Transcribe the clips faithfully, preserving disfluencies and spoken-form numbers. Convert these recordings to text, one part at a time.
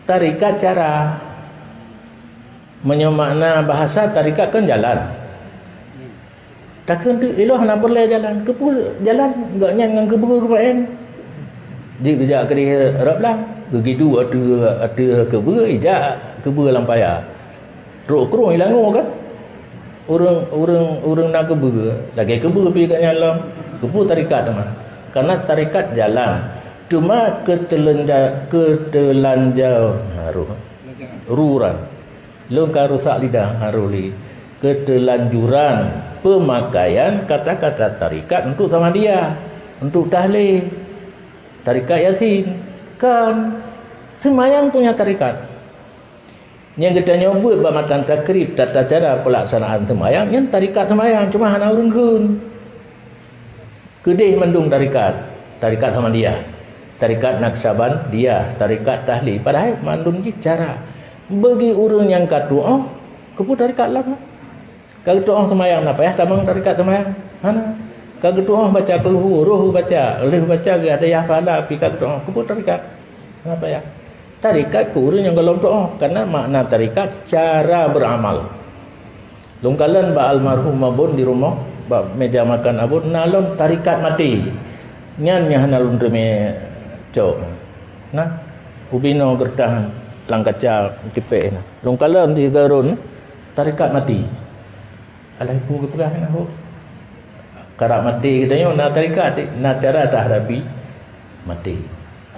Tarekat cara. Meunyoe makna bahasa tarekat kan jalan. Takheun teuk ilôn hana peureulée jalan. Keupeue jalan? Gobnyan ngon keubeue geumaén. Jeuet geujak keudeh rot blang. Geugidu ateueh, ateueh keubeue, ijak keubeue lam paya. Trok krueng ilangoe kan? Ureuëng, ureuëng, ureuëng na keubeue, lagée keubeue pih gobnyan lom. Keupeue tarekat teuma? Karena tarekat jalan. Cuma ketelenja-, ketelanjau-, harôh. Ruran. Lôn ka rusak lidah, harôh lé. Ketelanjuran pemakaian kata-kata tarekat untuk samadiyah, untuk tahlil. Tarekat Yasin. Kan. Seumayang punya tarekat. Nyang geutanyoe buet bak matan takrib, tata cara peulaksanaan seumayang, nyan tarekat seumayang, cuma hana ureuëng kheun. Keudeh mandum tarekat, tarekat Samadiyah, tarekat Naksabandiyah, tarekat Tahlil, padahai mandum jih cara. Bagi ureuëng nyang ka tuoh, keupeue tarekat lom? Ka geutuoh seumayang, na payah tamong tarekat seumayang? Hana. Ka geutuoh baca kulhu, roh baca, lheueh baca geuh ada yah pahala, pi ka geutuoh, keupeue tarekat? Na payah. Tarekat keu ureuëng nyang gohlom tuoh, karena makna tarekat cara beramal. Lôn kalon bak almarhum Abon di rumoh, bak meja makan Abon, na lom tarekat maté. Nyan nyang hana lôn teumé cok. Nah, ubinoe geureudah lam kaca cipék na. Lôn kalon di garun, tarekat maté. Alah ibu geupeugah keunan hok. Karab maté geutanyoe na tarekat, na cara tahadapi maté.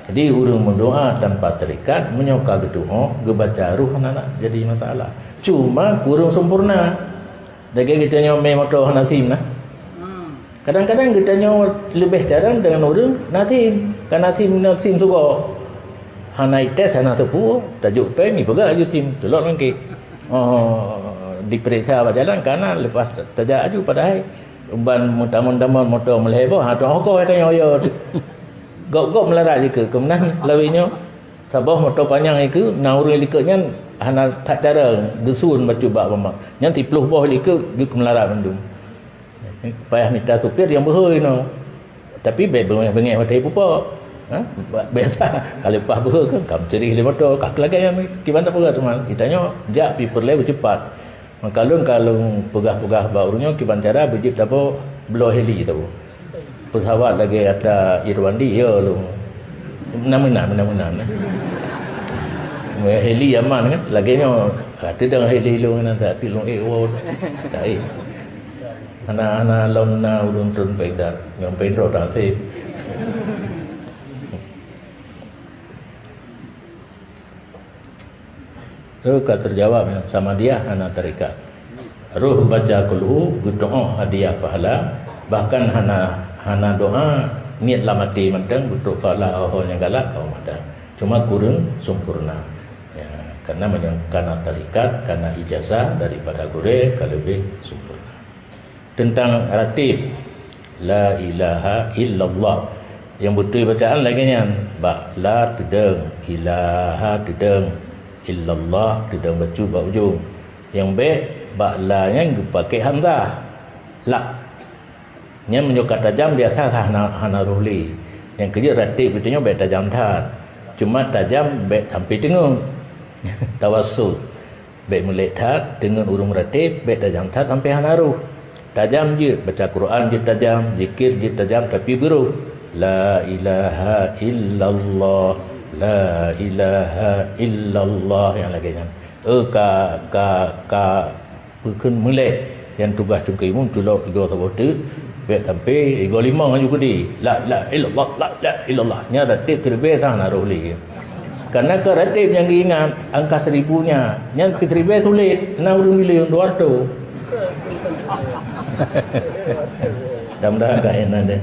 Jadi ureuëng meudoa tanpa tarekat, meunyoe ka geutuoh, geubaca ruh hana jadi masalah. Cuma kureueng sempurna. Lagée geutanyoe mé moto hana sim nah. Kadang-kadang geutanyoe leubeh carông deungon ureuëng na sim. Ka na sim, na sim sugoe. Hana ites, hana teupeu, tajok péng, ipeugah laju sim, tulok lam gét. Oh, diperiksa bak jalan, ka na leupah tajak laju, padahai ban meutamon-tamon moto meulhèe boh, ha, tu'oh koh tanyoe yo. Gob-gob meularat jikeue, keumeunang lawét nyoe. Saboh moto panyang jikeue, na ureuëng likot nyan hana that cara geusun bacut bak bama. Nyan siplôh boh likot jeuet keu meularat mandum. Payah mita supir nyang beuhe inoe. Tapi bék beungéh-beungéh watée pupok. Ha? Biasa, ka leupah beuhe kan, ka meucirih lé moto, ka lagée nyan kiban tapeugah teuma. Geutanyoe jak pi peureulée beuceupat. Maka lôn ka lôn peugah-peugah bak ureuëng nyoe kiban cara beujeuet taboh bloe heli taboh. Pesawat lagée atra Irwandi, ya lôn. Meunan-meunan, meunan-meunan, eh. Heli aman kan? Lagée nyoe, ka teudong heli lôn nan, tak lôn ék woe. Tak ék. Hana, hana lom na ulôn tron péng dak. Nyang péng droe dak sép. Ka teujawab nyan, Samadiyah hana tarekat. Roh baca kulhu geutu'oh hadiah pahala, bahkan hana, hana doa, niet lam até mantong geutrok pahala ho-ho nyang galak ka meudah. Cuma kureueng sempurna. Ya, karena meunyoe kana tarekat, kana ijazah daripada gurée ka leubeh sempurna. Teuntang ratib, la ilaha illallah. Nyang beutôi bacaan lagée nyan, bak la teudong, ilaha teudong, illallah teudong bacut bak ujong. Nyang bék, bak la nyan geupakée hamzah. La. Nyan meunyoe ka tajam biasa hana, hana roh lé. Nyang keujeuet ratib geutanyoe bék tajam that. Cuma tajam bék sampai teungeut. Tawassul. Bék mulék that, deungon ureuëng meuratéb, bék tajam that sampoe hana roh. Tajam jeuet, baca Quran jeuet tajam, zikir jeuet tajam, tapi beuroh. La ilaha illallah, la ilaha illallah, nyang lagée nyan. E ka, ka, ka, peukheun mulék, nyang tugaih cungkeuimum tulok igoe saboh teuk, bék sampoe igoe limong laju keudeh. La ilaha illallah, la ilaha illallah. Nyan ratéb siribée sang na roh lé. Karena keu ratéb nyang geuingat angka seribunya, nyan pih siribée sulet, na ureuëng bileueng dua ratus. Mudah-mudahan ka ék na deh.